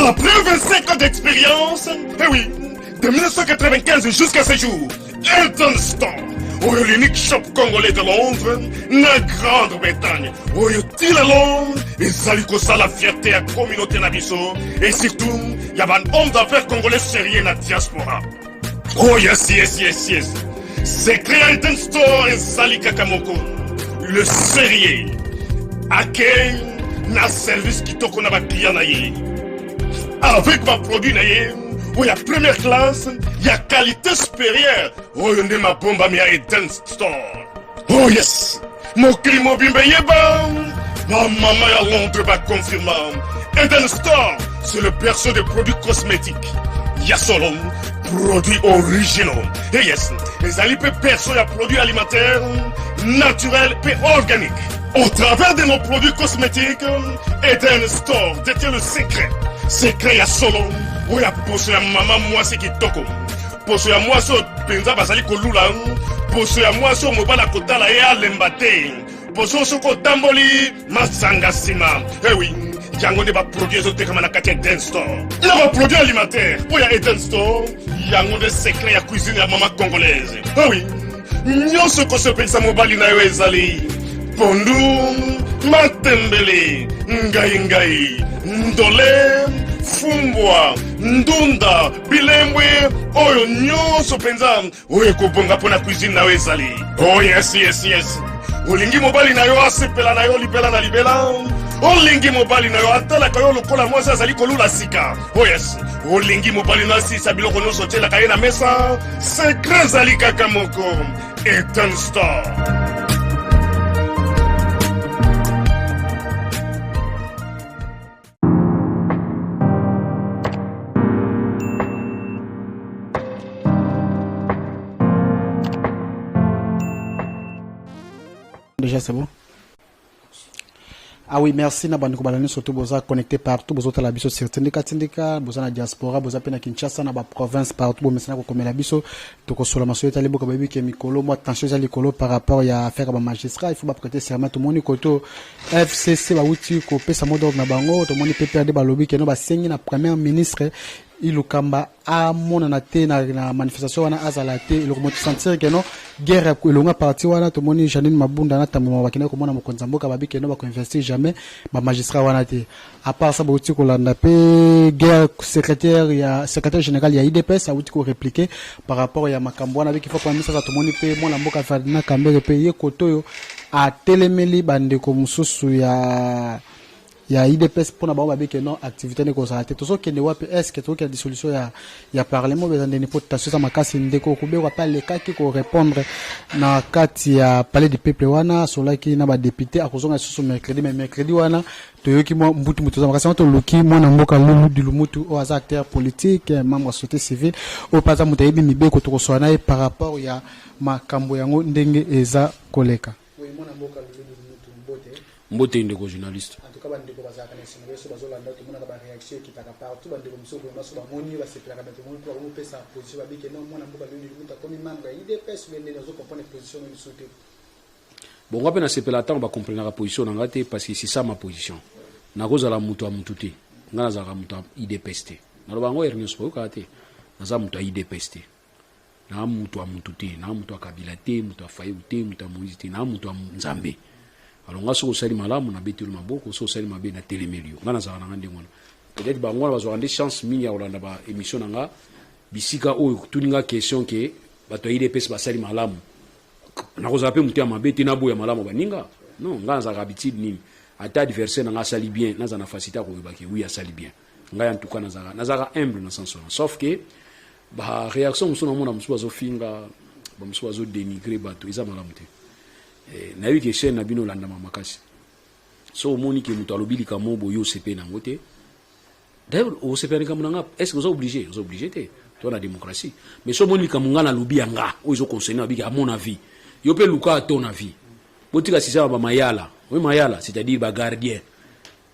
Après 25 ans d'expérience, eh oui, de 1995 jusqu'à ce jour, Elton Store, oyo l'unique shop congolais de Londres, na Grande-Bretagne, oyo ti lelo ezali kosala fierté ya communauté na biso et surtout ya ba hommes d'affaires congolais sérieux na diaspora. Oh yes, yes, yes, yes. Secret ya Elton Store ezali kaka moko. Le sérieux. Accueil na service kitoko na ba clients na ye. Avec ba produits na ye oyo ya première classe ya qualité supérieure oyo nde mabombami ya Eden Store. Oh yes! Mokili mobimba eyeba bamama ya Londres baconfirma Eden Store, c'est le berceau des produits cosmétiques ya solo, produits originaux. Et yes, ezali mpe berceau ya produits alimentaires naturels mpe organiques. Au travers de nos produits cosmétiques, Eden Store détient le secret. Secret ya solo oyo ya poso ya mama mwasi kitoko, poso ya mwasi oyo mpenza bazali kolula, poso ya mwasi oyo mobali akotala ye alemba te, poso soki otamboli masanga nsima. Ewi, yango nde baproduit ezotekama na kati ya Eden Store na baproduit alimentaire mpo ya Eden Store. Yango nde secret ya cuisine ya mama congolaise. Ewi, nyonso ekosepelisa mobali na yo ezali pondu, matembele, ngai ngai, ndole, fumbwa, ndunda, bilembwe, oyo nyonso mpenza oyo ekobonga mpo na cuisine na yo ezali. Oh yes, yes, yes. Olingi mobali na yo asepela na yo libela na libela? Olingi mobali na yo atalaka yo lokola mwasi azali kolula sika? Oh yes. Olingi mobali na asilisa biloko nyonso otielaka ye na mesa? Secret ezali kaka moko, Eden Store. Déjà c'est bon. Ah oui, merci na bandeko balandi, surtout boza connecté partout, bozotala biso sur Tindika Tindika, boza na diaspora, boza pe na Kinshasa, na ba province partout, bomesana kokomela biso. Tokosola masolo etali boka. Bayebi ke mikolo mwa tension eza likolo par rapport ya affaire ya bamagistrat, il faut baprêter serment. Tomoni koto FCC bawuti kopesa mot d'ordre na bango. Tomoni PPRD balobi keno basengi na premier ministre Ilukamba amonana te na manifestation wana, azala te. Eloko moto sentir keno guerre elonga parti wana. Tomoni Janine Mabunda na Tamboma bakendaki komona mokonzi ya mboka, babi keno bakoinvestir jamais bamagistrat wana te. À part ça, bauti kolanda mpe guerre, secrétaire général ya UDPS awuti korépliquer par rapport ya makambo wana, abiki fo misasa. Tomoni mpe mwana mboka Ferdinand Kambere mpe ye koto oyo atelemeli bandeko mosusu ya UDPS mpona bango babiki non, activité nde kozala te. Tozokende wapi? Est ce que tozokende dissolution ya parlement? Eza ndeni mpo tension eza makasi. Ndeko Kobekwa mpe alekaki korépondre na kati ya Palais du Peuple wana, asolaki na badéputé. Akozonga lisusu mercredi, mais mercredi wana toyoki mwa mbutu mutu eza makasi. Yango toluki mwana mboka Lulu Dilumutu oyo aza acteur politique, membre ya société civile, oyo mpe aza moto ayebi mibeko. Tokosola na ye par rapport ya makambo yango ndenge eza koleka. Oui, mwana mboka Lulu Dilumutu, mbote. Mbote, ndeko journaliste. En tout cas, bandeko bazalaka na esengo nyonso bazolanda. Tomonaka baréaction ekitaka partout. Bandeko mosusu vraiment so bamoni basepelaka, bato moni mpo bakomopesa position, babike non, mwana mboka Lulu Dilumutu akomi membre ya UDPS be ndenge azocomprendre position no lisusu te. Bon, nga mpe nasepela ntango bacomprenaka position na nga te, parce que c'est ça ma position. Nakozala moto ya motu te. Nga nazalaka moto ya UDPS te. Naloba yango heure nyonso, boyokaka te. Naza moto ya UDPS te, naa moto ya motu te, naa moto ya Kabila te, moto ya Fayulu te, moto ya Moïse te, naa moto ya Nzambe. Alors nga, soki osali malamu, nabeteli maboko, soki osali mabe, natelemeli yo. Nga nazalaka na nga ndenge wana. Peut-être bango wana bazwaka nde chance mingi ya kolanda baémission na nga, bisika oyo tuni nga question ke bato ya UDPS basali malamu. Nakozala mpe moto ya mabe te, naboya malamu baninga. Non, nga nazalaka habitude nini, ata adversaire na nga asali bien, nazala na facilité ya koyeba ke oui, asali bien. Ngai en tout cas nazalaka humble na sens wana, sauf que baréaction mosusu namona, mosusu bazofinga, bamosusu bazodénigre bato, eza malamu te. Nayebi ke chaîne na bino olandama makasi. So omoni ke moto alobi likambo boye, osepe nango te. D'ailleurs, osepela likambo na nga, est ce que oza obligé? Oza obligé te, to na démocratie. Mais so omoni likambo nga nalobi ya nga oyo ezoconcerne, babiki à mon avis, yo mpe luka à ton avis. Botika sisa bamayala oyo, mayala, c'est-à-dire bagardien.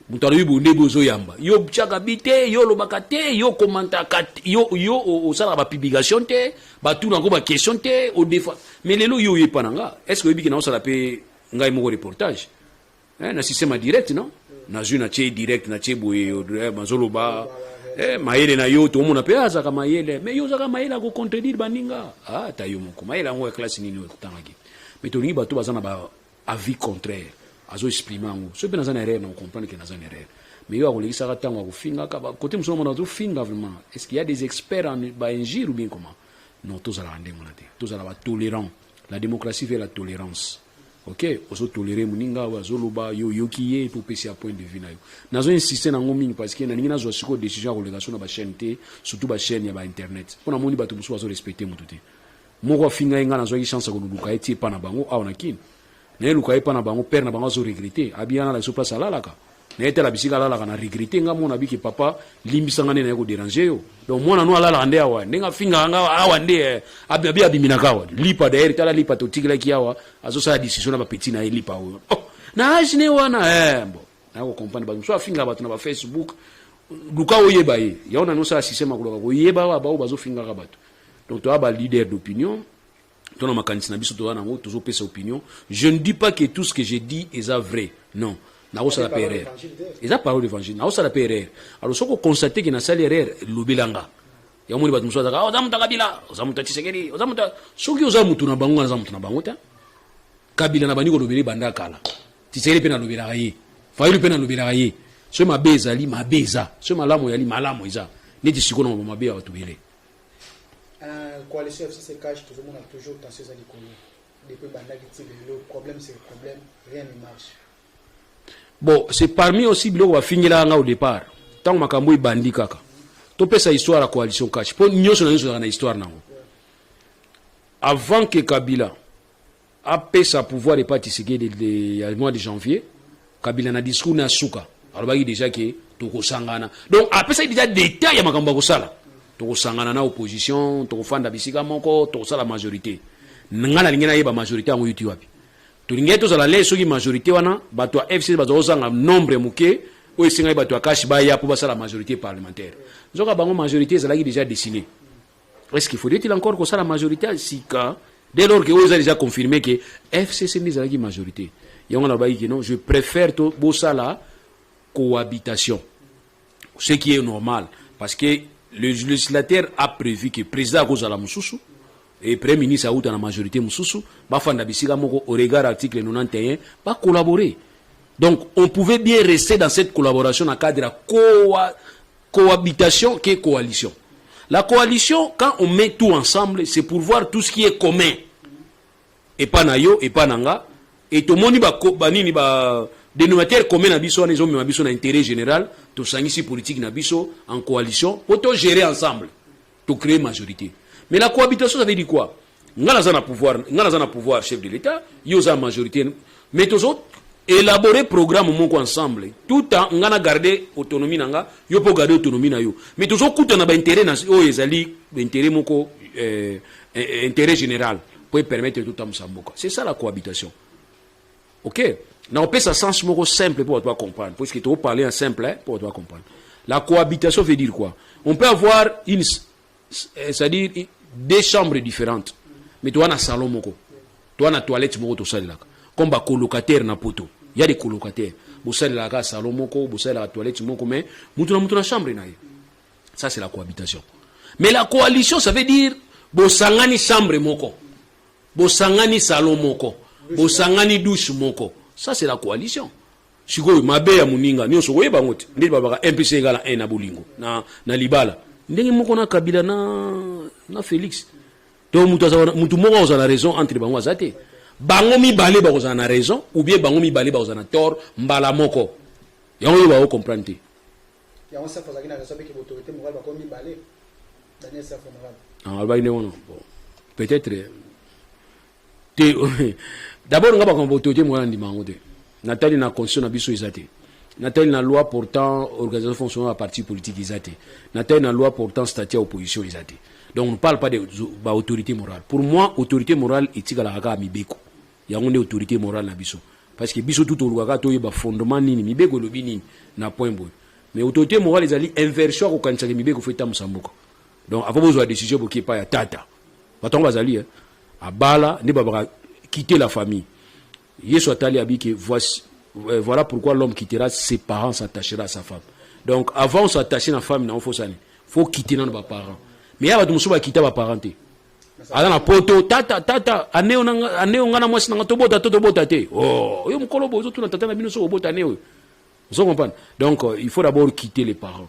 Moto alobi boye nde boye, ozoyamba yo, tiaka bi te, yo olobaka te, yo komantaka te, yo osalaka bapublication te, batuna yango baquestion te, odefa. Mais lelo yo oyepa na nga, est ce que oyebi ke naosala mpe ngai moko reportage, eh, na système ya direct? Non, nazwi, natie direct, natie boye, bazoloba. Eh, mayele na yo tomona mpe azalaka mayele, mais yo ozalaka mayele ya kocontredire baninga. Ah, ata yo moko mayele yango ya classe nini oyo otangaki? Mais tolingi bato baza na ba avis contraire, azo exprime yango. Soki mpe naza na erreur, na comprendre ke naza na erreur. Mais yo akolekisaka ntango akofingaka côté mosusu, namona azofinga vraiment. Est ce qu'il y a des experts en bainjure ou bien comment? Non, tozalaka ndenge wana te, tozala batolérant. La démocratie veut la tolérance, ok? Ozotolere moninga oyo azoloba, yo oyoki ye mpo opesi ya point de vue na yo. Nazo insiste nango mingi parce que nalingi nazwa sikoyo décision ya koleka so na bachaîne te, surtout bachaîne ya bainternet, mpo namoni bato mosusu bazorespecte motu te. Moko afinga ye, ngai nazwaki chance ya koluka ye ti epa na bango awa na Kini. Nayeluka ye epa na bango, père na bango azoregrete, abiyana na biso place alalaka, nayetala bisika alalaka na regrete. Nga mona biki, papa, limbisanga nde naye kodéranger yo. Donc mwana no alalaka nde awa, ndenge afingaka nga awa nde abi abiminaka awa lipa. D'ailleurs, tala lipa totikelaki awa, azosala discussion na bapeti na ye lipa oyo. Oh, na age ne wana bon, naya kocomprendre bato mosusu afingaka bato na bafacebook. Luka oyeba ye yango nani osala système ya koluka koyeba awa bao bazofingaka bato. Donc toya baleader d'opinion, to na makanisi na biso, toza nango, tozopesa opinion. Je ne dis pas que tout ce que j'ai dit eza vrai, non. Nakosala mpe erreur, eza parole d'évangile, nakosala mpe erreur. Alors soki okonstate ke nasali erreur, lobelanga yango. Moni bato mosusu azaka: "Oza moto ya Kabila, oza moto ya Tshisekedi, oza moto." Soki oza motu na bango, naza motu na bango te. Kabila na bandi kolobela ebanda kala, Tshisekedi mpe nalobelaka ye, Fayulu mpe nalobelaka ye. Soki mabe ezali, mabe eza; soki malamu ezali, malamu eza. Neti sikoyo na mabe ya bato bele. Coalition FCC CACH, tozomona toujours tension eza likolo depuis bandaki ti lelo, problème c'est problème, rien ne marche. Bon, c'est parmi aussi biloko bafingelaka nga au départ, ntango makambo ebandi kaka. Topesa histoire ya coalition CACH, mpo nyonso na nyonso ezalaka na histoire nango. Avant que Kabila apesa pouvoir epa Tshisekedi ya mois de janvier, Kabila na discours na suka alobaki déjà ke tokosangana. Donc apesaki déjà détail ya makambo ya kosala: tokosangana na opposition, tokofanda bisika moko, tokosala majorité. Nga nalingi nayeba majorité yango yuti wapi. Tolingi tozala le soki majorité wana, bato ya FCC bazwa kozanga nombre moke oyo esengaki bato ya CACH baya mpo basala majorité parlementaire. Nzoka bango majorité ezalaki déjà dessinée. Est-ce qu'il faudrait-il encore kosala majorité ya sika, dès lors que oyo eza déjà confirmé ke FCC nde ezalaki majorité? Yango nalobaki ke non, je préfère to bosala cohabitation, ce qui est normal, parce que le législateur a prévu que président akozala mosusu et premier ministre auta na majorité mosusu, bafanda bisika moko au regard article 91, bacollaborer. Donc on pouvait bien rester dans cette collaboration na cadre ya cohabitation que coalition. La coalition, quand on met tout ensemble, c'est pour voir tout ce qui est commun epa na yo, epa na nga, e tomoni banini ba dénominateur commun na biso wana ezomema biso na intérêt général. Tosangisi politique na biso en coalition po togérer ensemble, tocréer majorité. Mais la cohabitation, ça veut dire quoi? Nga naza na pouvoir, nga naza na pouvoir chef de l'État, yo oza majorité, mais tozo élaborer programme moko ensemble, tout en nga na garder autonomie na nga, yo mpo garder autonomie na yo, mais tozokutana baintérêt na oyo ezali intérêt moko, intérêt général, po permettre totambusa mboka. C'est ça la cohabitation, ok? Na opesa sens moko simple pour bato comprendre, puisque toparler en simple, hein, pour bato comprendre. La cohabitation veut dire quoi? On peut avoir une, c'est-à-dire deux chambres différentes, mais toa na salon moko, toa na toilette moko, tosalelaka comme bacolocataire na poto. Y a des colocataires, bosalelaka salon moko, bosalelaka toilette moko, mais mutu na mutu na chambre na ye. Ça, c'est la cohabitation. Mais la coalition, ça veut dire bosangani chambre moko, bosangani salon moko, bosangani douche moko. Ça, c'est la coalition. Sikoyo mabe ya moninga nyonso koyeba yango te. Ndeti babaka 1 plus égale 1 na bolingo na libala, ndenge moko na Kabila na Félix. Donc mutu moko akozala na raison entre bango aza te. Bango mibale bakozala na raison ou bien bango mibale bakozala na tort mbala moko. Yango oyo bakocomprendre te. Yango Safu azalaki na raison, beke autorité morale bakomi mibale, Daniel Safu honorable. Ah, alobaki ndenge wana. Bon, peut-être te. D'abord, nga bakambo autorité morale, ndima yango te. Natali na constitution na biso, eza te. Natali na loi portant organisation, fonctionnement ya parti politique, eza te. Natali na loi portant statut ya opposition, eza te. Donc on ne parle pas de baautorité morale. Pour moi, autorité morale etikalaka kaka mibeko. Yango nde autorité morale na biso, parce que biso tu tolukaka toyeba fondement nini, mibeko elobi nini na point boye. Mais autorité morale ezali inversion ya kokanisaka mibeko fo etambusa mboka. Donc avant bozwa décision, boki epai ya tata. Bato yango bazali, abala nde babaka quitter la famille. Yesu atali, abi ke voici, voilà pourquoi l'homme quittera ses parents, s'attachera à sa femme. Donc avant s'attacher na femme na, faut sani, faut quitter nano baparent. Mais ya bato mosusu bakita baparent te, aza na poto. Tata, tata, ane oyo nga na mwasi nanga tobota to tobota te. Oh, oyo mokolo boye ozotuna tata na bino so obota ane oyo. Ozo comprendre? Donc il faut d'abord quitter les parents,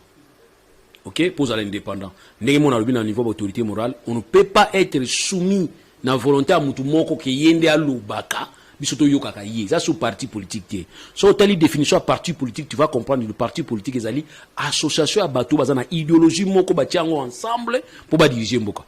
ok, pour ozala indépendant. Ndenge mona alobi na niveau d'autorité morale, on ne peut pas être soumis na volonté ya mutu moko ke ye nde alobaka, biso toyokaka ye. Eza so parti politique te. So otali définition ya parti politique, tu vas comprendre: le parti politique ezali association ya bato baza na idéologie moko, batia yango ensemble mpo badirige mboka.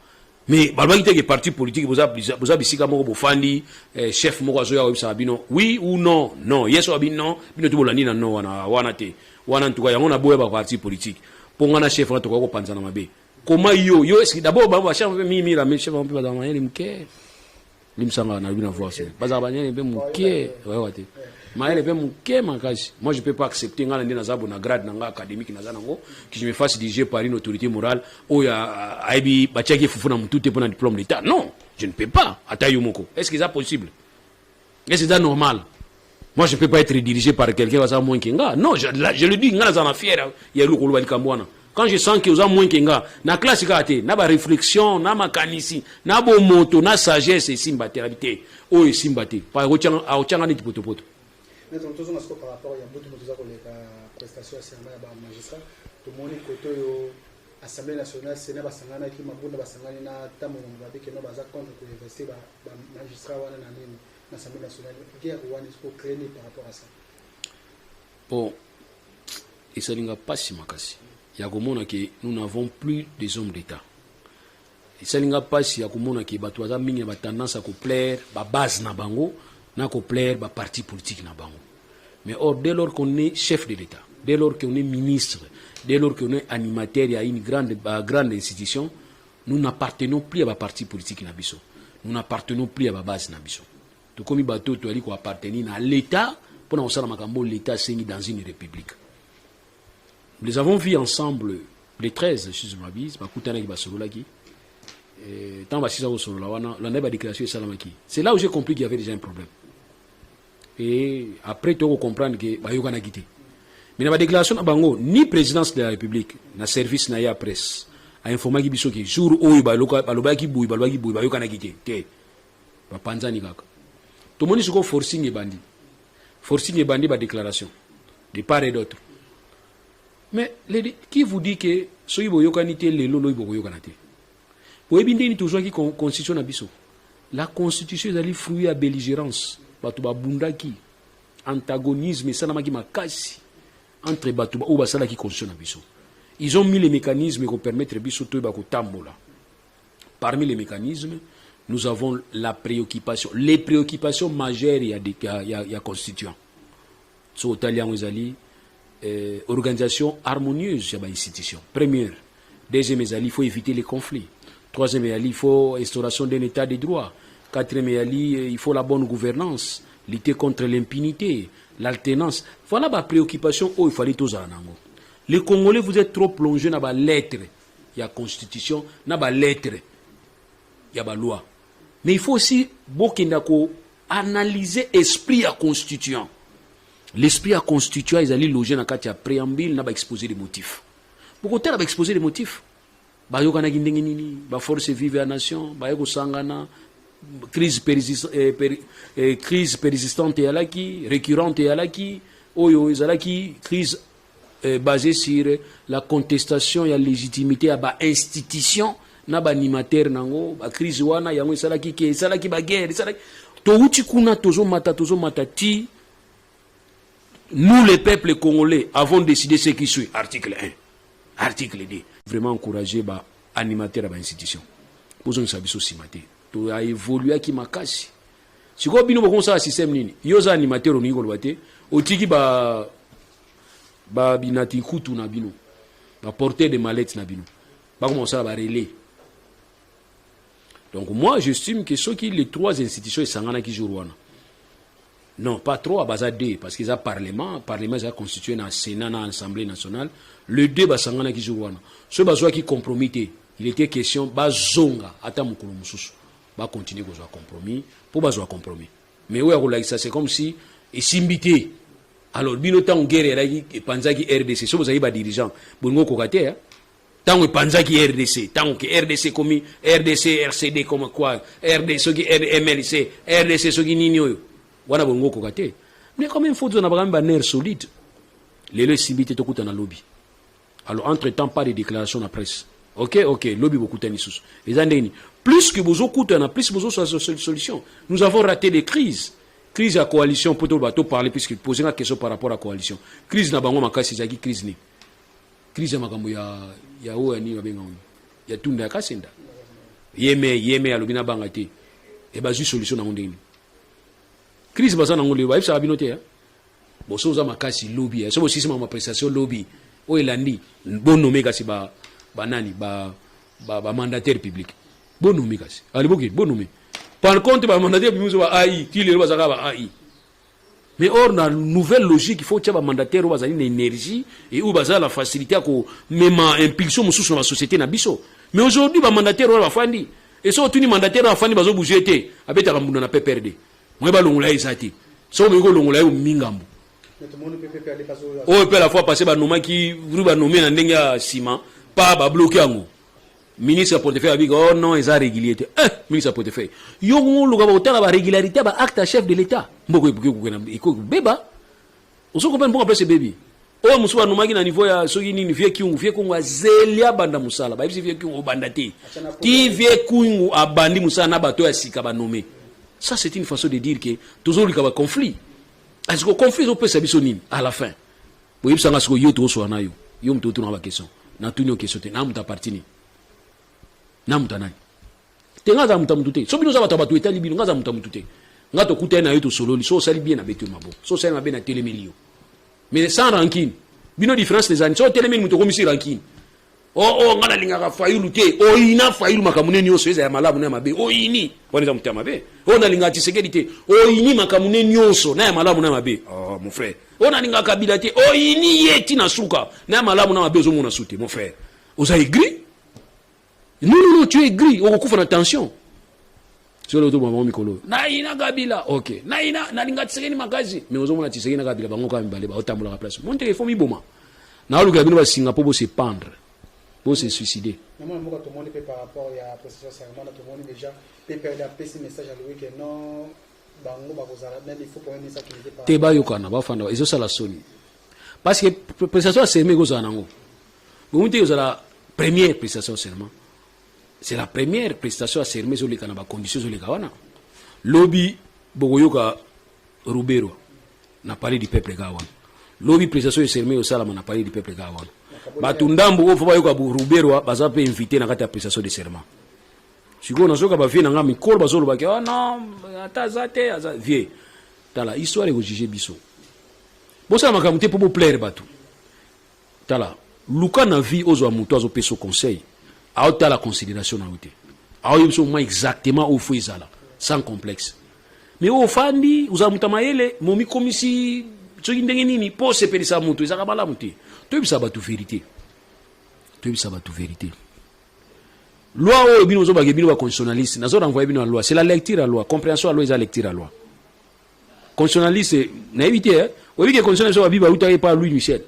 Mais balobaki te ke parti politique boza bisika moko bofandi, chef moko azoya koyebisaka bino oui ou non. Non, ye so abi non, bino to bolandi na non wana wana te wana. Ntuka yango naboya baparti politique, mpo nga na chef wana tokoka kopanzana mabe. Koma yo est-ce d'abord bachef mpe mingi mingi, chef mpe bazala mayele moke. Limbisanga, nalobi na voir bazala banyele mpe moke, oyoka te, mayele mpe moke makasi. Moi, je peux pas accepter, nga na nde naza bo na grade na nga académique naza nango, que je me fasse diriger par une autorité morale oyo ayebi batiaki fufu na motu te mpo na diplôme d'état. Non, je ne peux pas. Ata yo moko, est ce que eza possible? Est ce que eza normal? Moi, je ne peux pas être dirigé par quelqu'un baza moins que nga. Non, là, je le dis, nga naza na fier ya eloko koloba likambo wana. Quand je sens que oza moins que nga na classe kaka te, na baréflexion, na makanisi, na bomoto, na sagesse, esimba te. Nabi te, oyo esimba te, akotianga neti potopoto. Tozonga siko par rapport ya mbutu moto eza koleka, prestation ya serment ya bamagistrat. Tomoni kote oyo Assemblée nationale, Sénat basanganaki, Mabunda basangani na ntambo babikeno, baza contre koinvestir bamagistrat wana na nini, na Assemblée nationale. Guerre wana ocréer par rapport à ça? Bon, esalinga mpasi makasi ya komona ke nous n'avons plus des hommes d'état. Esalinga mpasi ya komona ke bato baza mingi na batendance ya koplaire babase na bango, na koplaire baparti politique na bango. Mais or, dès lors qu'on est chef de l'état, dès lors qu'on est ministre, dès lors qu'on est animateur ya une grande institution, nous n'appartenons plus à baparti politique na biso, nous n'appartenons plus à babase na biso. Tokomi bato oyo toyali koappartenir na l'état mpona kosala makambo l'état asengi dans une république. Nous les avons vus ensemble les 13, si je ne m'abuse, bakutanaki, basololaki. Ntango basisa kosolola wana, landai badéclaration esalamaki. C'est là où j'ai compris qu'il y avait déjà un problème. Et après toko comprendre ke bayokanaki te. Mais na badéclaration na bango, ni présidence de la République na service na ye ya presse ainformaki biso ke jour oyo balobaki boye, balobaki boye, bayokanaki te te, bapanzani kaka. Tomoni sikoyo forcing ebandi, forcing ebandi, badéclaration de part et d'autre. Mais qui vous dit que soki boyokani te lelo, loyi bokoyokana te? Boyebi ndeni tozwaki constitution na biso? La constitution ezali fruit ya belligérance. Bato babundaki, antagonisme esalamaki makasi entre bato oyo basalaki constitution na biso. Ils ont mis les mécanismes ekopermettre biso toyeba kotambola. Parmi les mécanismes, nous avons la préoccupation, les préoccupations majeures ya constituant. So otali yango, ezali organisation harmonieuse ya bainstitution, première. Deuxième ezali, il faut éviter les conflits. Troisième ezali, il faut instauration d'un état de droit. Quatrième ezali, il faut la bonne gouvernance, lutter contre l'impunité, l'alternance. Voilà bapréoccupation oyo ifali tozala nango. Les Congolais, vous êtes trop plongé na balettre ya constitution, na balettre ya baloi. Mais il faut aussi bokenda koanalyser esprit ya constituant. L'esprit ya constituant ezali logé na kati ya préambule na baexposé de motifs. Bokotala baexposé de motifs, bayokanaki ndenge nini, baforce vive ya nation baye kosangana, crise persistante eyalaki, récurrente eyalaki, oyo ezalaki crise basée sur la contestation ya légitimité ya bainstitution na baanimateur nango. Bacrise wana, yango esalaki ke esalaki baguerre, esalaki touti kuna, tozomata, tozomata ti nous, le peuple congolais, avons décidé ce qui suit, article 1, article 2. Vraiment encourager baanimateur ya bainstitution, bozongisa biso nsima te. Toaévoluaki makasi. Sikoyo bino bokosala système nini? Yo oza animateur, olingi koloba te, otiki ba babinati nkutu na bino, baporteur de mallette na bino, bakoma kosala barelais. Donc moi, j'estime que soki les trois institutions esanganaki jour wana, non pas trois, baza deux, parce que eza parlement, parlement eza constitué na Sénat na Assemblée nationale. Le deux basanganaki jour wana, soki bazwaki compromis te, il était question bazonga ata mokolo mosusu, bacontinue kozwa compromis mpo bazwa compromis. Mais oyo ya kolakisa, c'est comme si esimbi te. Alors bino, ntango guerre elaki, epanzaki RDC, so bozalaki badirigeant, bolingi okoka te. Ntango epanzaki RDC, ntango ke RDC ekomi RDC, RCD comme quoi RD, soki MLC, RDC, soki nini oyo wana, bolingi okoka te. Mais quand même, faut tozala bakami banerf solide. Lelo esimbi te, tokutana lobi. Alors entre temps, pas de déclaration na presse. Ok, lobi bokutani lisusu, eza ndenge nini? Plus que bozokutana, plus bozosala solution. Nous avons raté des crises, crise ya coalition mpo toloba, toparler, puisque pose nga question par rapport à coalition. Crise na bango makasi ezalaki crise nini? Crise ya makambo ya oyo ya nini babenga oyo ya tunda ya Kasenda. Yeme alobi na banga te, e bazwi solution nango ndenge nini? Crise baza nango lelo, bayebisaka bino te. Boso oza makasi lobi, so bosisi makambo prestation lobi oyo elandi, bonome kasi banani, bamandataire public, bonome kasi ali boke bonome. Par contre, bamandataire public so ba ai ti lelo bazalaka ba ai. Mais or, na nouvelle logique, il faut tia bamandataire oyo bazali na énergie et oyo bazala la facilité ya komema impulsion mosusu na basociété na biso. Mais aujourd'hui, bamandataire oyo bafandi, e soki otuni mandataire oyo afandi, bazobouge te, abetaka mbunda na PPRD. Moye balongola ye eza te. Soki omoki kolongola ye, omingambo oyo mpe la fois passé banomaki vru, banome na ndenge ya nsima pa babloke yango. Ministre ya portefeuille abika: "Oh non, eza régulier te." Ministre ya portefeuille, yo oluka bakotala barégularité ya baacte ya chef de l'État, mboka ekoki kobeba. Ozo comprendre? Mboka place ebebi. Oyo mosusu banomaki na niveau ya soki nini, vieux Kiungu. Vieux Kiungu azeli, abanda mosala, bayebisi vieux Kiungu: "Obanda te ti." Vieux Kiungu abandi mosala na bato ya sika banome. Ça, c'est une façon de dire que tozoluka baconflit. Est-ce que conflit ezopesa biso nini à la fin? Boyebisanga sikoyo. Yo tokosola na yo, yo moto otunaka baquestion, natuni yo question te. Na moto aparti nini? Na moto anani te? Nga aza moto ya motu te. So bino oza bato ya bato, etali bino. Nga aza moto ya motu te. Nga tokutani na yo, tosololi. So osali bien, na beti yo maboko. So osali mabe, na telemeli yo, mais sans rancune. Bino différence ezani? So otelemeli moto, okomisi rancune. O nga nalingaka Fayulu te, oyina Fayulu. Makambo ne nyonso eza ya malamu na ya mabe, oyini. Wana eza moto ya mabe. Oyo nalingaka Tshisekedi te, oyini makambo ne nyonso na ya malamu na ya mabe. Oh mon frère, oyo nalingaka Kabila te, oyini ye ntina suka na ya malamu na mabe, ozomona su te. Mon frère, oza aigri. Non, non, non, tu es aigri, okokufa na tension. Soki otoboma bango mikolo, nayina Kabila, ok, nayina, nalinga Tshisekedi makasi, mais ozomona Tshisekedi na Kabila, bango kaka mibale baotambolaka place monteke. Ifo miboma, naolukela bino basinga mpo bose pendre, bose suicider. Na mwana mboka, tomoni mpe par rapport ya prestation serment na, tomoni déjà PPRD apesi message, alobi ke non, bango bakozala même, il faut premier ministre akende te. Te, bayokana, bafanda, ezosala soni, parce que prestation ya serment ekozala nango bomi te. Ekozala première prestation ya serment, c'est la première prestation ya serment ezoleka na bacondition ezoleka wana. Lobi bokoyoka Ruberwa na Palais du Peuple kaka wana. Lobi prestation ya serment ezosalama na Palais du Peuple kaka wana. Bato ndambo oyo fo bayoka Ruberwa, baza mpe invité na kati ya prestation de serment. Sikoyo nazoyoka bavieux na nga mikolo bazolobaki: "Oh non, ata aza te, aza vieux." Tala, histoire ekojuge biso. Bosala makambo te mpo boplaire bato. Tala, luka na vie ozwa moto azopesa conseil, aotala considération na yo te, aoyebi biso mwa exactement oyo fo ezala sans complexe. Mais oyo ofandi, ozala moto ya mayele, momikomisi soki ndenge nini mpo osepelisa moto, ezalaka malamu te. Toyebisa bato vérité, toyebisa bato vérité. Loi oyo bino ozobake, bino baconstitutionnaliste, nazo renvoyer bino na loi. C'est la lecture ya loi, compréhension ya loi, eza lecture ya loi. Constitutionnaliste, nayebi te. Oyebi ke constitutionnaliste oyo babi bautaki epa Louis Michel,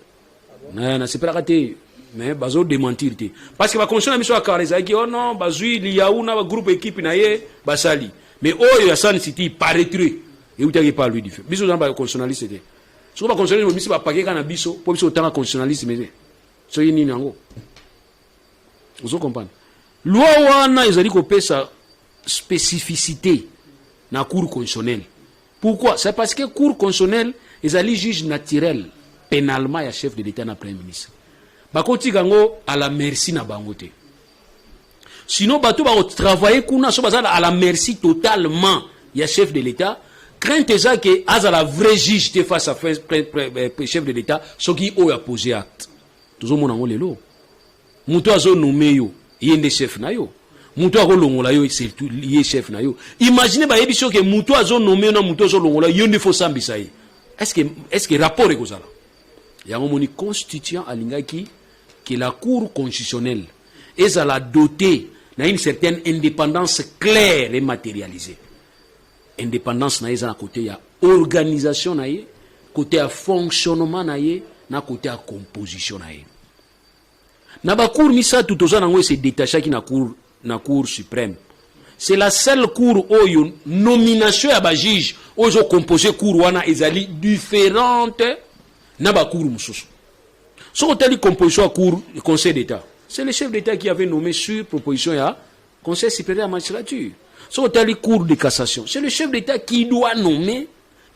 nasepelaka te, mais bazodémentir te, parce que baconstitution na biso ya kala ezalaki: "Oh non, bazwi Lihau na bagroupe équipe na ye basali." Mais oyo ya Sun City, paraîtrait eutaki epa Louis Dufe. Biso oza na baconstitutionnaliste te. Soki baconstitutionnaliste bomisi bapake kaka na biso mpo biso otanga constitutionnaliste, mais soki nini yango, ozo comprendre? Loi wana ezali kopesa spécificité na Cour constitutionnelle. Pourquoi? C'est parce que Cour constitutionnelle ezali juge naturel pénalement ya chef de l'État na premier ministre. Bakotika yango à la merci na bango te. Sinon bato bakotravaille kuna, so baza à la merci totalement ya chef de l'État, crainte eza ke azala vrai juge te face à chef de l'État. Soki oyo apose acte, tozomona yango lelo. Moto azonome yo, ye nde chef na yo. Moto akolongola yo, surtout ye chef na yo. Imagine, bayebi soki moto azonome yo na moto azolongola yo nde fo sambisa ye. Est ce que rapport ekozala yango? Moni, constituant alingaki que la Cour constitutionnelle ezala dotée na une certaine indépendance claire et matérialisée. Indépendance na ye eza na côté ya organisation na ye. Côté ya fonctionnement na ye na côté ya composition na ye. Na bacour misato toza nango, ese détachaki na cour suprême. C'est la seule cour oyo nomination ya bajuge oyo ezocompose cour wana ezali différente na bacour mosusu. Soki otali composition ya cour, Conseil d'État, c'est le chef d'État qui avait nommé sur proposition ya Conseil supérieur ya magistrature. Soki otali Cour de cassation, c'est le chef d'État qui doit nommer,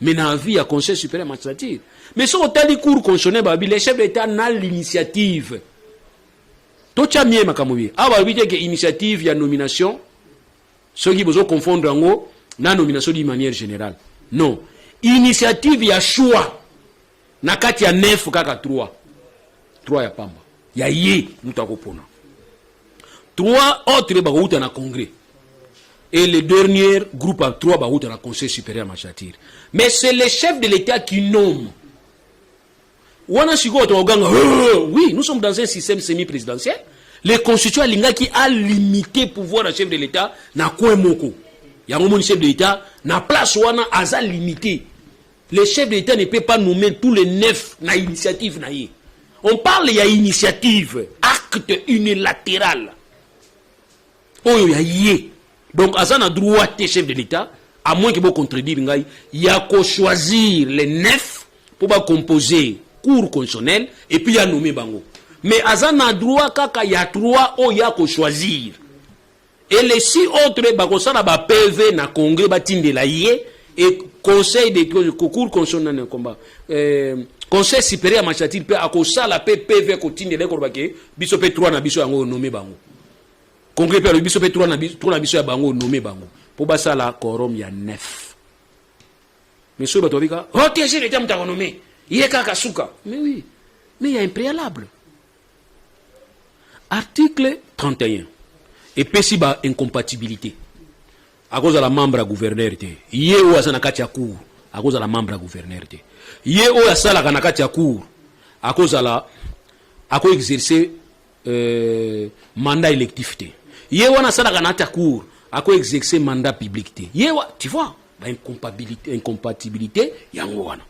mais na avis ya Conseil supérieur ya magistrature. Mais soki otali Cour constitutionnelle, babi le chef d'État na l'initiative. Totya mie makambo mie awa, balobi te ke initiative ya nomination, soki bozoconfondre yango na nomination d'une manière générale. Non, initiative ya choix na kati ya 9, kaka 3, 3 ya pamba ya ye moto akopona, trois autres bakouta na congrès et le dernier groupe à trois bakouta na Conseil supérieur magistrature. Mais c'est le chef de l'État qui nomme. Wana sikoyo tokoganga: oui, nous sommes dans un système semi présidentiel. Le Constitution alingaki alimiter pouvoir ya chef de l'État na coin moko. Yango moni chef de l'État na place wana aza limité. Le chef de l'État ne peut pas nommer tous les neuf na initiative na ye. On parle ya initiative, acte unilatéral oyo ya ye. Donc aza na droit te, chef de l'État, à moins que bocontredire ngai, ya kochoisir les neuf mpo bacomposer Cour constitutionnelle et puis ya nommer bango. Mais aza na droit kaka ya trois oyo ya kochoisir, et les six autres bakosala ba PV na congrès, batindela ye et conseil de cour constitutionnel komba Conseil supérieur ya magistrature mpe akosala mpe PV, kotindela ye, koloba ke biso mpe trois na biso yango, onommer bango. Congrès mpe alobi biso mpe trois na biso ya bango, onommer bango, mpo basala quorum ya neuf. Mais soki bato babika oh te, chef d'État moto akonommer ye kaka suka. Mais oui, mais il y a un préalable. Article 31 epesi ba incompatibilité. Akozala membre ya gouverneur te. Ye oyo aza na kati ya cour akozala membre ya gouverneur te. Ye oyo asalaka na kati ya cour akozala, akoexerce mandat électif te. Ye wana asalaka na kati ya cour akoexerce mandat public te. Ye wa, tu vois, ba incompatibilité yango wana.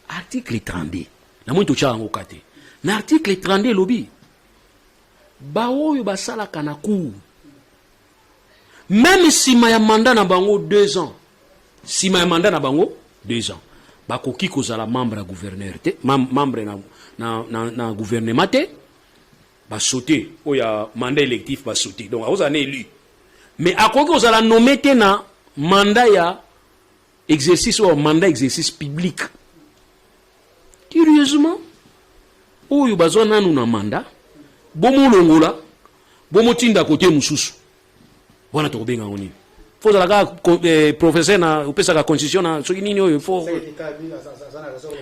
Article 32, namoni totya yango ka te. Na article 32 elobi baoyo basalaka na cour, même nsima ya mandat na bango 2 ans, nsima ya mandat na bango 2 ans, bakoki kozala membre ya gouverneur te, membre na gouvernement te. Basote oyo ya mandat électif, basote. Donc akozala na élu, mais akoki kozala nommé te na mandat ya exercice oyo, mandat exercice public. Curieusement, oyo bazwa nanu na mandat, bomolongola, bomotinda kote mosusu wana, tokobenga yango nini? Fo ozala kaka professeur na opesaka constitution na soki nini oyo fo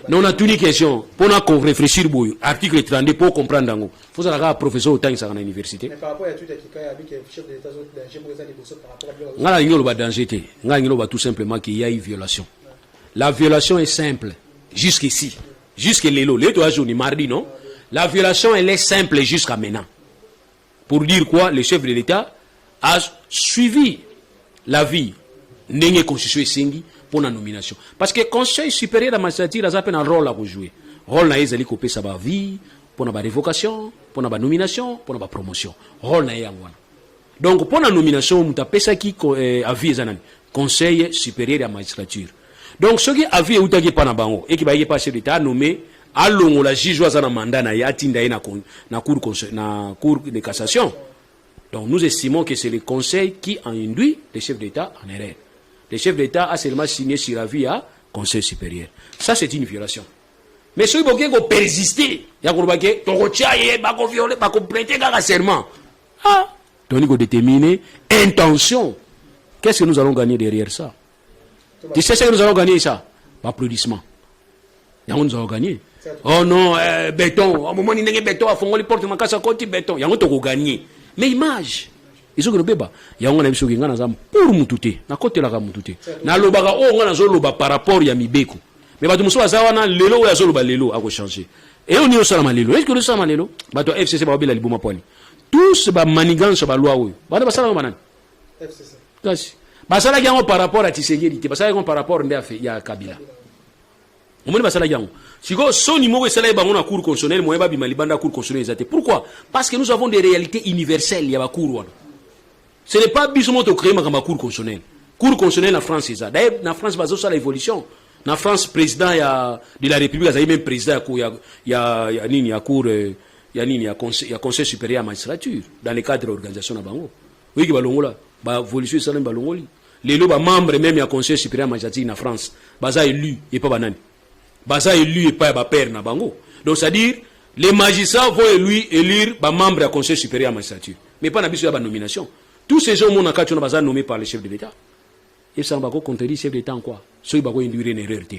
non. Natuni question mpona koréfléchir boyo. Article 32, mpo comprendre yango, fo ozala kaka professeur otangisaka na université. Mais par rapport à tout ya Kikaya, que chef de l'État danger moko eza liboso par rapport à biloko. Ngai nalingi oloba danger te. Ngai nalingi oloba tout simplement qu'il y a eu violation. La violation est simple jusqu'ici, jusque lelo. Lelo toya journée mardi, non? La violation, elle est simple jusqu'à maintenant. Pour dire quoi? Le chef de l'État a suivi l'avis ndenge constitution esengi mpo na nomination, parce que Conseil supérieur ya magistrature aza mpe na rôle ya kojouer. Rôle na ye ezali kopesa baavis mpo na barévocation, mpo na banomination, mpo na bapromotion. Rôle na ye yango wana. Donc mpo na nomination, moto apesaki avis eza nani? Conseil supérieur ya magistrature. Donc soki avis eutaki epa na bango, eki bayaki epa chef d'État anommé, alongola juge oyo aza na mandat na ye, atinda ye na Cour de cassation. Donc nous estimons que c'est le conseil qui a induit le chef d'État en erreur. Le chef d'État a seulement signé sur avis à Conseil supérieur. Ça, c'est une violation. Mais soki bokoki kopersister ya koloba ke tokotia ye, bakoviole, bakoprêter kaka serment, ah, toni kodéterminer intention. Qu'est-ce que nous allons gagner derrière ça? Tu sais ce que nous allons gagner? Ça, applaudissement yango nous allons gagner. Oh non, béton omomoni ndenge béton afongoli porte makasi, akoti béton, yango tokogagner. Mais image ezoki lobeba yango na biso. Soki ngai naza pour mutu te, nakotelaka mutu te, nalobaka oyo ngai nazoloba par rapport ya mibeko. Mais bato mosusu baza wana lelo, oyo azoloba lelo akochange. Eyo nini osalama lelo? Est-ce osalama lelo? Bato ya FCC bakobela liboma pwani. Tous bamanigance, baloi oyo bana basalaka, banani? FCC. Kasi basalaki yango par rapport ya Tshisekedi te, basalaki yango par rapport nde ya Kabila. Omoni basalaki yango. Sikoyo soni moko esalaki bango na cour constitutionnelle, moyen babima libanda cour constitutionnelle eza te. Pourquoi? Parce que nous avons des réalités universelles ya bacour wana. Ce n'est pas biso moko tocréer makambo ya cour constitutionnelle. Cour constitutionnelle na France eza. D'ailleurs, na France bazosala évolution. Na France, président ya de la République azali même président ya ya ya nini, ya cour, ya nini, ya conseil supérieur ya magistrature dans le cadre de l'organisation na bango. Oyiki balongola baévolution esalami, balongoli lelo bamembre même ya conseil supérieur ya magistrature na France baza élu epa banani, baza élu epai ya bapairs na bango. Donc c'est à dire, les magistrats vont élire bamembre ya conseil supérieur ya magistrature. Mais pas na biso ya banomination. Tous ces gens omona kati wana baza nommé par le chef de l'État. Ebisanga bakocontredire chef d'État en quoi? Soki bakoinduire une erreur te,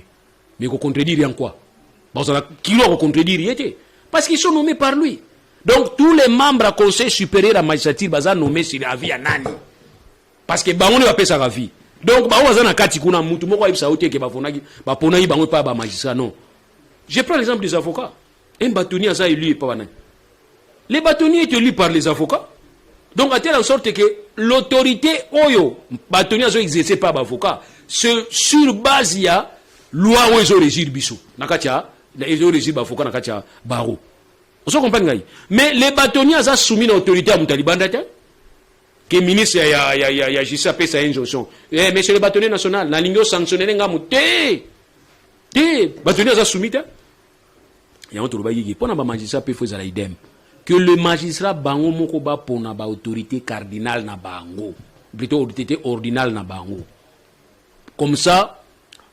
mais kocontredire en quoi? Bazala kilo ya kocontredire ye te, parce qu'ils sont nommés par lui. Donc tous les membres ya conseil supérieur ya magistrature baza nommé sur avis ya nani? Parce que bango nde bapesaka avis. Donc bango baza na kati kuna. Mutu moko ayebisa yo te ke baponaki, baponaki bango epai ya bamagistrat. Non, je prends l'exemple des avocats. Un bâtonnier aza élu epa banani? Les bâtonniers est élu par les avocats. Donc à telle en sorte que l'autorité oyo bâtonnier azo exercer par baavocat, c'est sur base ya loi oyo ezorégir biso na kati ya, ezorégir baavocat na kati ya barreau. Ozo comprendre ngai? Mais les bâtonniers aza soumis na autorité ya moto ya libanda te, ke ministre ya justice apesa ye injonction: "Eh, monsieur le bâtonnier national, nalingi osanctionner nga." Mo te te, bâtonnier aza soumis te. Yango tolobaki ke mpo na bamagistrat mpe fo ezala idem, que le magistrat bango moko bapona baautorité cardinale na bango, plutôt autorité ordinale na bango. Comme ça,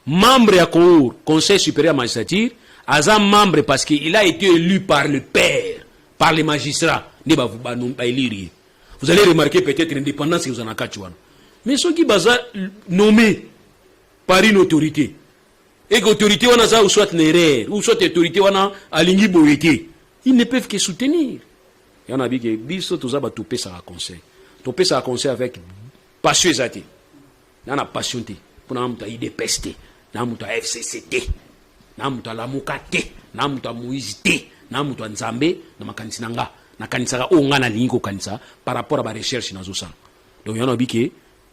membre ya cour, conseil supérieur magistrature, aza membre parce qu'il a été élu par le pair, par les magistrats nde baélire ye. Vous allez remarquer peut-être indépendance ekozala na kati wana. Mais soki baza nommé par une autorité et que autorité wana aza ou soit na erreur, ou soit autorité wana alingi boye te, ils ne peuvent que soutenir. Yango na bike biso toza bato topesaka conseil, topesaka conseil avec passion. Eza te na passion te, mpona na moto ya UDPS te, na moto ya FCC te, na moto alamuka te, na moto ya Moïse te, na moto ya Nzambe. Na makanisi na nga, nakanisaka oyo nga nalingi kokanisa par rapport à barecherche nazosala. Donc yango nabi ke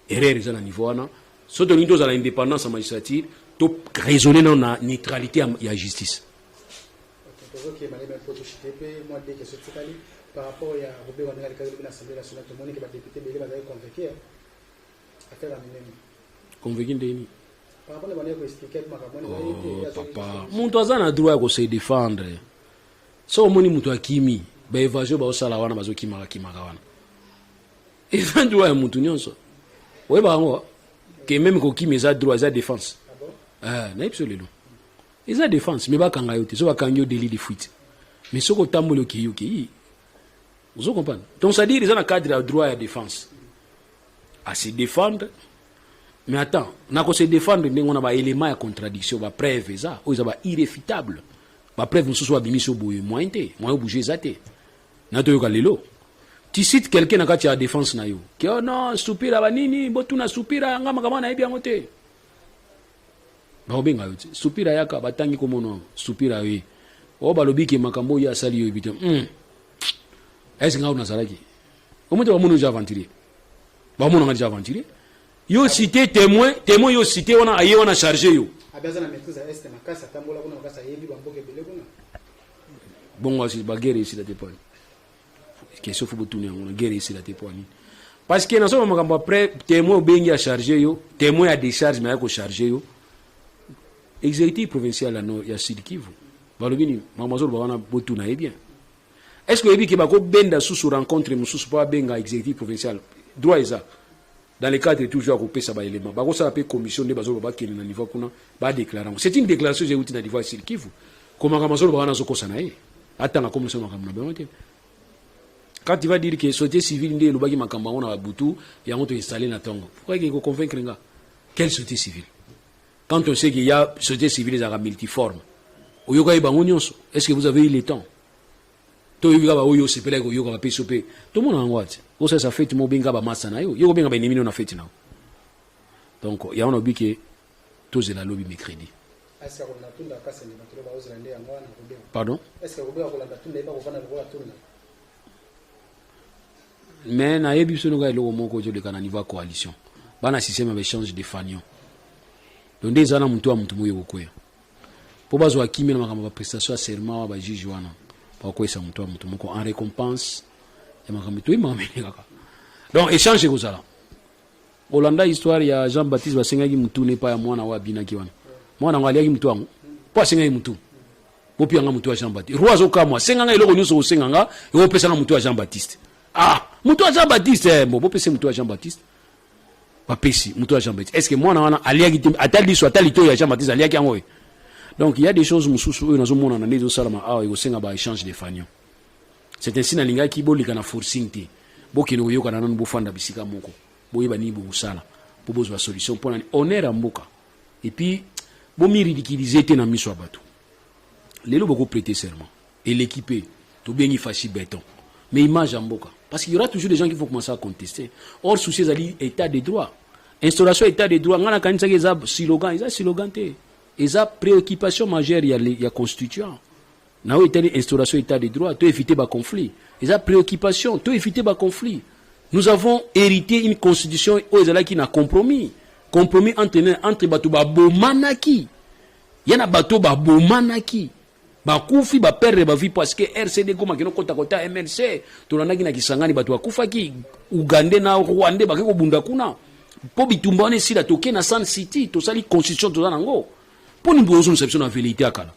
erreur eza na niveau wana. So tolingi tozala indépendance ya magistrature, to raisonner nano na neutralité ya justice. Tozokema nde mpo toshite mpe mwa deux questions etikali par rapport ya Ruberwa, ndenge alikaki lobi na Assemblée nationale. Tomoni ke badéputé ebele bazali convoqué, affaire ya minene. Convoqué ndeni? Par rapport na bandeki koexpliquer makambo wana. Oh, papa, moto aza na droit ya kose défendre. So omoni moto akimi, baévasion baosala wana, bazokimaka kimaka wana, eza droit ya motu nyonso. Oyebaka yango ke même kokima eza droit, eza défense. Nayebi biso lelo eza défense, mais bakanga yo te. So bakangi yo, délit de fuite. Mais soki otamboli, okei, okei, ozo comprendre? Donc c'est à dire eza na cadre ya droit ya défense, à se défendre. Mais attends, na se défendre ndenge wana, baélément ya contradiction, bapreuve eza oyo eza ba irréfutable, bapreuve mosusu babimisi yo boye, moyen te, moyen obouge eza te. Na toyoka lelo, tu cites quelqu'un na kati ya défense na yo ke: "Oh non, Supira banini, botuna Supira, nga makambo nayebi yango te." Bakobenga yo te, Supira yaka, batangi komona Supira ye oyo balobi ke makambo oyo asali yo yebi te. Est-ce nga oyo nazalaki omo te? Bamoni oza aventurier, bamonanga déjà aventurier. Yo cité témoin, témoin yo cité wana, aye wana chargé yo. Abe aza na maîtrise ya Est makasi, atambola kuna makasi, ayebi bamboka ebele kuna. Bongo asi baguerre esila te po ani? Question fo botuna yango na guerre esila te po anini? Parce que nazoma makambo après témoin obengi ya charge yo, témoin ya décharge, mais aya kocharge yo. Exécutif provincial ya, no, ya Sud Kivu balobi nini? Makambo azoloba wana, botuna ye bien. Est ce que oyebi ke bakobenda susu rencontre mosusu mpo babenga exécutif provincial? Droit eza dans le cadre toujours ya kopesa baélément. Bakosala mpe commission nde bazoloba, bakende na niveau kuna, badéclare yango. C'est une déclaration euti na niveau ya Sud Kivu. Komaka mazoloba wana, azokosa na ye, atanga komisa makambo na bango te. Quand tu vas dire que société civile nde elobaki makambo yango na babutu, yango toinstalle na ntongo, pourquoi ke koconvaincre nga? Quelle société civile, quand on sait qu'il y a société civile ezalaka multiforme? Oyokaki bango nyonso? Est ce que vous avez eu le temps? Toyoki kaka oyo osepelaki koyoka, bapesi yo mpe tomona yango ati osalisa feti mo, obenga bamasa na yo, yo kobenga baennemi no na feti na yo. Donc yango na obi ke tozela lobi mercredi. Est-ce kolanda tunda kasende, bato baozela nde yango wana kobenga? Pardon? Est-ce kobenga kolanda tunda, yeba kovanda lokola tunda? Mais nayebi biso noka eloko moko ezoleka na niveau ya coalition, bana système ya baéchange de fanion. Donc nde eza na motu ya motu moyo kokwea. Mpo bazwa kimia na makambo ya baprestation ya serment wa bajuge wana, bakokweyisa moto ya moto moko en récompense ya makambo toyebaka mene kaka. Donc échange ekozala. Olanda histoire ya Jean Baptiste, basengaki mutu ne epai ya mwana oyo abinaki wana. Mwana yango aliaki mutu yango mpo asengaki mutu bopi yanga mutu ya Jean Baptiste. Roi azokamwa, asenganga eloko nyonso kosenganga, ekopesanga mutu ya Jean Baptiste. Ah, mutu ya Jean Baptiste, eh, bon, bopesi mutu ya Jean Baptiste. Bapesi mutu ya Jean Baptiste. Est ce que mwana wana aliaki te? Ata liso, ata litoyi ya Jean Baptiste aliaki yango oyo. Donc il y a des choses mosusu oyo nazomonana nde ezosalama awa, ekosenga ba échange de fanion. C'est ainsi nalingaki boleka na forcing te. Bokende koyokana nanu, bofanda bisika moko, boyeba nini bokosala mpo bozwa solution mpona honneur ya mboka. Et puis bomiridiculiser te na miso ya bato. Lelo bokoprêter serment, eleki mpe tobengi Fatshi Béton, mais image ya mboka, parce qu'il y aura toujours des gens qui vont commencer à contester. Or souci ezali état de droit, instauration état de droit. Ngai nakanisaki eza slogan, eza slogan te, eza préoccupation majeure ya constituant na oyo etali instauration état de droit. To éviter baconflit, eza préoccupation, to éviter baconflit. Nous avons hérité une constitution oyo ezalaki na compromis, compromis entre bato babomanaki ya na bato babomanaki, bakufi, baperdre bavie, parce que RCD komaki nokota kota MLC. Tolandaki na Kisangani, bato bakufaki, Ugandais na Rwandais bake kobunda kuna mpo bitumba wana esila. Toke na Sun City, tosali constitution toza nango. Mpo nini bozongisa biso na vérité ya kala?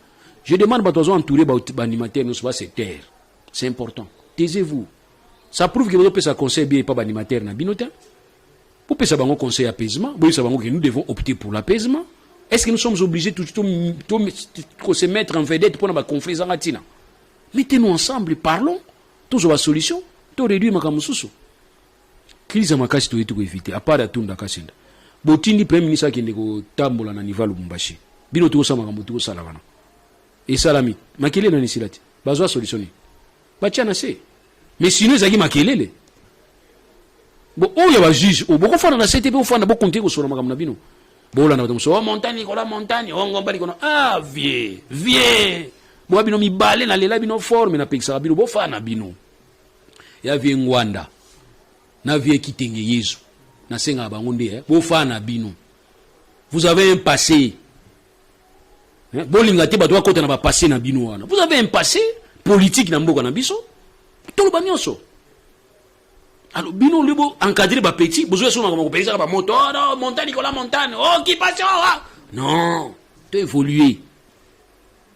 Je demande bato bazo entouré baanimateur nyonso ba se taire, c'est important. Taisez-vous, ça prouve que bozopesa conseil bien epa baanimateur na bino te. Bopesa bango conseil apaisement, boyebisa bango que nous devons opter pour l'apaisement. Est-ce que nous sommes obligés tout tout se mettre en vedette mpona baconflit ezanga ntina? Mettez-nous ensemble, parlons, tozwa basolution, to réduire makambo mosusu. Crise ya makasi toyei tokoevite à part ya Tunda Kasenda. Botindi premier ministre akende kotambola na niveau ya Lubumbashi, bino tokosala makambo tokosala wana, esalami makelele nani esila te. Bazwa solution nini? Batia na se, mais sinon ezalaki makelele. Bo oyo ya bajuge oyo bokofanda na se te mpe ofanda, bokontinue kosola makambo na bino. Bolanda bato mosusu, o montagne likolo ya montagne, o ngomba likolo. Ah vie, vie boya bino mibale, nalela bino forme, napekisaka bino bofana na bino ya vie Ngwanda na vie Kitenge Yezu. Nasengaka bango nde bofana na bino. Vous avez un passé, hein? Bolinga te bato bakota na bapassé na bino wana. Vous avez un passé politique na mboka na biso, toloba nyonso. Alors bino nde bo encadrer bapetits, bozwa so makambo kopekisaka bamoto. Oh non, montagne likolo ya montagne, occupation, ah! Non, to évoluer,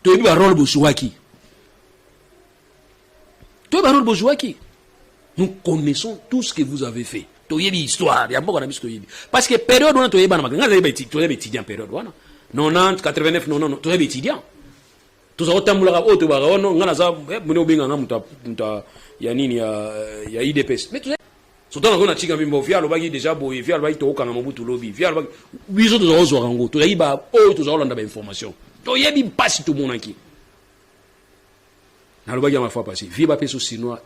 toyebi barole bozwaki, toyebi barole bozwaki. Nous connaissons tout ce que vous avez fait. Toyebi histoire ya mboka na biso, toyebi, parce que période wana toyebana. Nga toyebi étudiant période wana 90, 89, 90, toyebi étudiant, toza kotambolaka oyo tobaka ono. Nga naza mone obenganga moto ya nini ya UDPS, mais surtout nango na tika mbimbo. Vie alobaki déjà boye, vie alobaki tokokanga Mobutu lobi, vie alobaki biso toza kozwaka yango. Tozalaki ba oyo toza kolanda bainformation, toyebi mpasi tomonaki. Nalobaki ya fois passé, vie bapesi chinois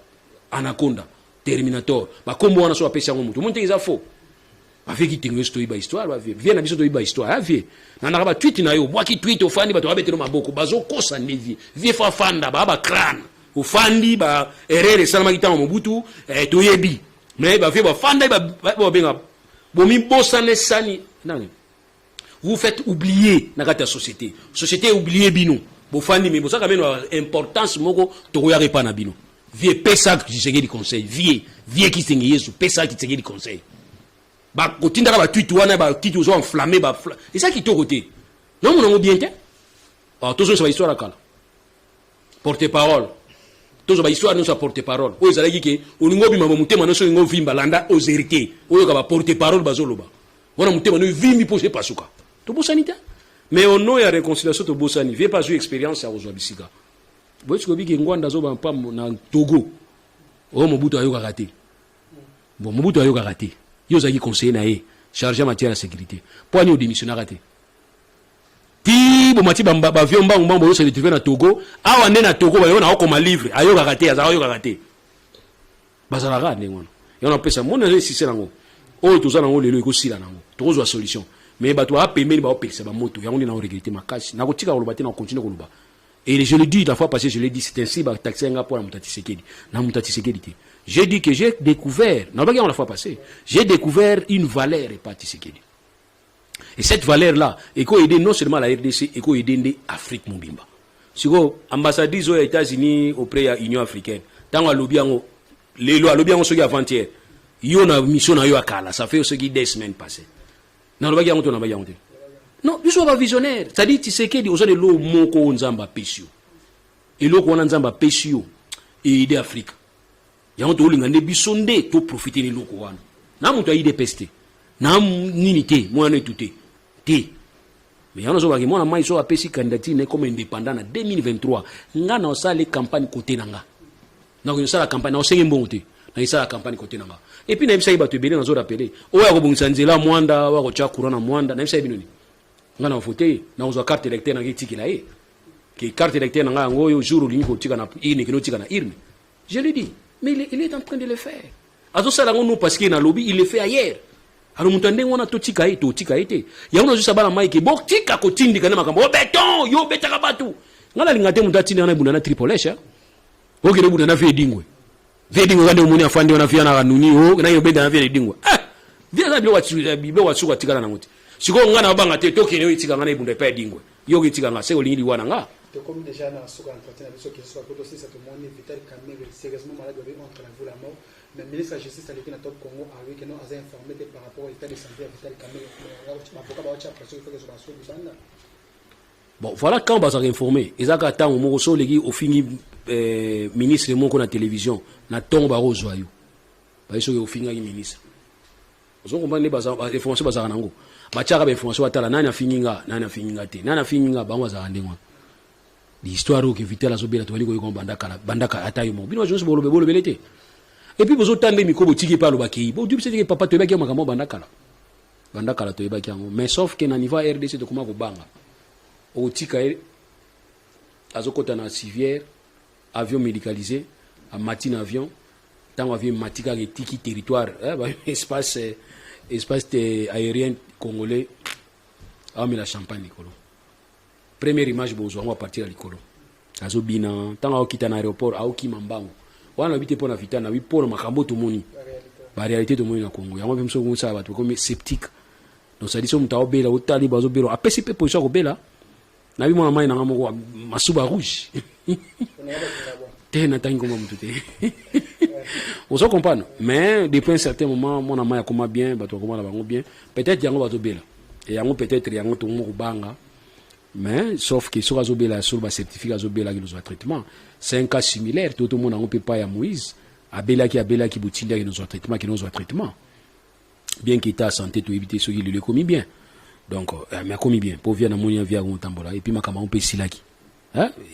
Anaconda, Terminator, bakombo wana so bapesi yango motu, omoni teke eza faux. Bavie Kitengo nyonso toyeba histoire, bavie vie na biso toyeba histoire ya vie. Nandaka batweet na yo, obwaki tweet, ofandi, bato babetelo maboko, bazokosa nde vie. Vie fo afanda, baa bacrane, ofandi ba erreur esalamaki ntango Mobutu, toyebi. Mais bavie bafanda, babenga bomibosana esani nani, vous faites oublier na kati ya société, société oublier bino. Bofandi me bosaka meno importance moko, tokoyaka epa na bino. Vie pesa Tshisekedi conseil, vie Kisenge Yesu, pesa Tshisekedi conseil. Bakotindaka batweet wana, batweet ozo enflamme, eza kitoko te, namona yango bien te. Tozongisa bahistoire ya kala, porte parole, tozwa bahistoire nyonso ya porte parole oyo ezalaki ke olingi obima motema nyonso, olingi ovimba, landa ozerite, oyoka baporte parole bazoloba wana, motema no evimbi mpo epasuka. Tobosani te, mais au nom ya réconciliation tobosani. Vie pas zwi expérience ya kozwa bisika boyeti kobiki. Ngwanda azoba mpambo na Togo oyo Mobutu ayokaka te. Bon, Mobutu ayokaka te, yo ozalaki conseiller na ye chargé matière ya sécurité, mpo ani odémissionnaka te ti bomati bavion mbangu mbangu, bozo se retrouve na Togo awa nde na Togo bayo na okoma livre. Ayokaka te, azalaka ayokaka te, bazalaka ndenge wana. Yango napesa moni, nazo insiste nango oyo toza nango lelo, ekosila nango, tokozwa solution. Mais bato baa pembeni baopekisa bamoto yango nde naoregretter makasi. Nakotika koloba te, nakocontinue koloba. Et je le dis, la fois passée je l'ai dit, c'est ainsi bataxi nga mpo na moto ya Tshisekedi, na moto ya Tshisekedi te. J'ai dit que j'ai découvert, nalobaki yango la fois passée, j'ai découvert une valeur epa Tshisekedi. Et cette valeur là eko aider non seulement la RDC, eko aider nde Afrique mobimba. Sikoyo ambassadrice oyo ya États-Unis auprès ya Union africaine, ntango alobi yango lelo, alobi yango soki avant-hier, yo na mission na yo ya kala, ça fait soki 2 semaines passées, nalobaki yango to nalobaki yango te? Non, biso bavisionnaire, c'est-à-dire Tshisekedi, oza lelo moko oyo Nzambe apesi yo eloko wana. Nzambe apesi yo eaider Afrique, yango tokolinga nde biso nde toprofite na eloko wana. Na moto ya UDPS te, na nini te, mwana etu te te. Mais yango nazobaki, mwana mai so apesi candidature ne comme indépendant na 2023, nga na osala campagne kote na nga, nakosala campagne, na osenge mbongo te, nakosala campagne kote na nga. Et puis nayebisaki bato ebele, nazorappeler, oyo akobongisa nzela Mwanda, oyo akotya courant na Mwanda, nayebisaki bino nini? Nga na vote ye, nakozwa carte électeur nanga, etikela ye ke carte électeur na ngai yango oyo. Jour olingi kotika na urne, kende otika na urne. Je lui dis, mais il est en train de le faire, azosala yango non parce que nalobi, il le fait ailleurs. Alors moto ya ndenge wana, totika ye, totika ye te. Yango nazwisa bana maike, botika kotindika nde makambo o beton. Yo obetaka bato, ngai nalinga te moto atindika na ebunda na Triple H. Okende obunda na vie Edingwe, vie Edingwe kande omoni afandi wana, vie anaka nuni o ngai obenda na vie Edingwe. Eh, vie aza biloko asuku atikala nango te. Sikoyo ngai na babanga te, tokende oyo etika ngai na ebunda epai Edingwe, yo oketika nga se olingi liwa na nga. Tokomi déjà na suka entretien na biso. Question po tosisa, tomoni Vital Kamerhe sérieusement malade, babi entre la vie la mort, mais ministre ya Justice aleki na Top Congo, alobi ke non, aza informé te par rapport au état de santé ya Vital Kamerhe. Bavoka baotya pression, il faut que baso libanda. Bon, voilà, quand bazalaka informé, eza kaka ntango moko so oleki ofingi ministre moko na télévision, na ntongo bakozwa yo, baye soki ofingaki ministre. Ozo comprendre nde information bazalaka nango, batiaka bainformation, batala nani afingi nga, nani afingi nga te, nani afingi nga. Bango bazalaka ndenge wana. L'histoire oyo ke Vital azobela, tobali koyoka banda kala, banda kala. Ata yo moko, bino bajournaliste, bolobe bolobele te. Et puis bozotanda micro, botiki mpe alobaki ye, bo biso teke papa, toyebaki yo makambo banda kala, banda kala toyebaki yango. Mais sauf ke na niveau ya RDC, tokoma kobanga. Okotika ye azokɔta na civière, avion médicalisé, amati na avion. Ntango avion emati kaka, etiki territoire, espace te aérien congolais, aomela champagne likolo. Première image bozwa yango à partir ya likolo, azobina. Ntango aokita na aéroport, aokima mbango wana. Nayebi te mpo na Vital, nayebi mpo na makambo tomoni, baréalité tomoni na Congo. Yango mpe moso kosala bato bakomi sceptique. Donc sadi so moto aobela, otali bazobela, apesi mpe position ya kobela. Nayebi mwana mai nanga moko masuba rouge te, natangi komba motu te, ozo comprendre. Mais depuis un certain moment, mwana mai akoma bien, bato bakoma na bango bien. Peut-être yango bazobela e yango, peut-être yango tokomo kobanga. Mais sauf que soki azobela solo, bacertificat azobelaki nozwa traitement. C'est un cas similaire to tomona yango mpe pa ya Moïse. Abelaki, abelaki, botindi nozwa traitement, ke nozwa traitement, bien que état ya santé toyebi te soki lelo ekomi bien. Donc mais akomi bien mpo via namoni avia yango otambola. Et puis makambo yango mpe esilaki,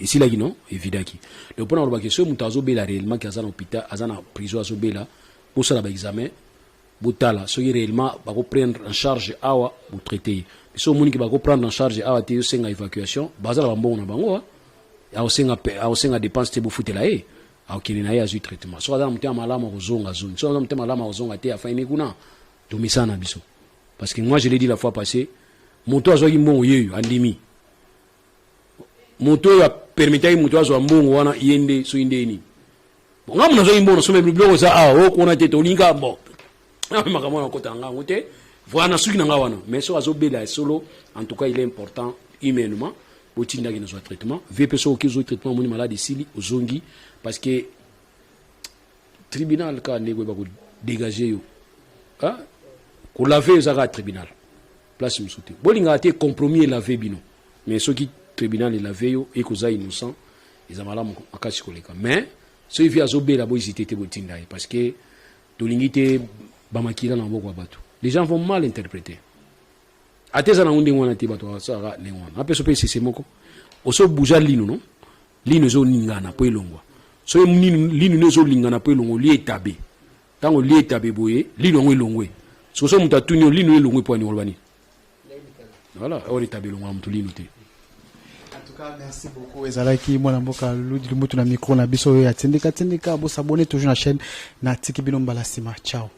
esilaki, non, evidaki. Donc mpona kolobaki, soki moto azobela réellement, ke aza na hôpital, aza na prison, azobela, bosala baexamen, botala soki réellement bakoprendre en charge awa, botraite ye. So omoni ke bakoprendre en charge awa te, osenga évacuation. Baza na bambongo na bango, akosenga dépense te, bofutela ye, akokende na ye, azwi traitement. Soki aza na motema malamu, akozonga, azongi. Soki aza na motema malamu, akozonga te, afaini kuna. Tomesana na biso, parce que moi, je l'ai dit la fois passée, moto azwaki mbongo yeyo andimi, moto oyo apermetaki moto azwa mbongo wana, ye nde soki nde nini. Bon, nga moto azwaki mbongo, nasomba biloko eza awa, okona te, tolinga. Bon, makambo wana okota na ngango te. Voilà, na suki na nga wana. Mais soki azobela solo, en tout cas il est important humainement botindaki nazwa traitement vie. Mpe soki oki ozwi traitement, omoni malade esili, ozongi, parce que tribunal kaka ndenge oyeba kodégage yo, kolave eza kaka tribunal, place mosusu te. Bolingaka te compromis elave bino, mais soki tribunal elave yo, ekoza innocent, eza malamu makasi koleka. Mais soki vi azobela, bohésite te, botinda ye, parce que tolingi te bamakila na maboko ya bato. Les gens vont mal interpréter. Ate eza nango ndenge wana te, bato basalaka ndenge wana. Apeso mpe esese moko, osobuja lino, no lino ezoningana mpo elongwa. Soki lino no ezolingana mpo elongwa, olie etabe. Ntango olie etabe boye, lino yango elongwe. Soki so moto atuni yo lino elongwe mpo ani, oloba nini? Voilà, oyo etabe elongwa moto lino te. En tout cas, merci beaucoup. Ezalaki mwana mboka Ludi Lumbutu na micro na biso oyo ya Tindika Tindika. Bosabonner toujours na chaîne na Tiki bino mbala nsima. Ciao.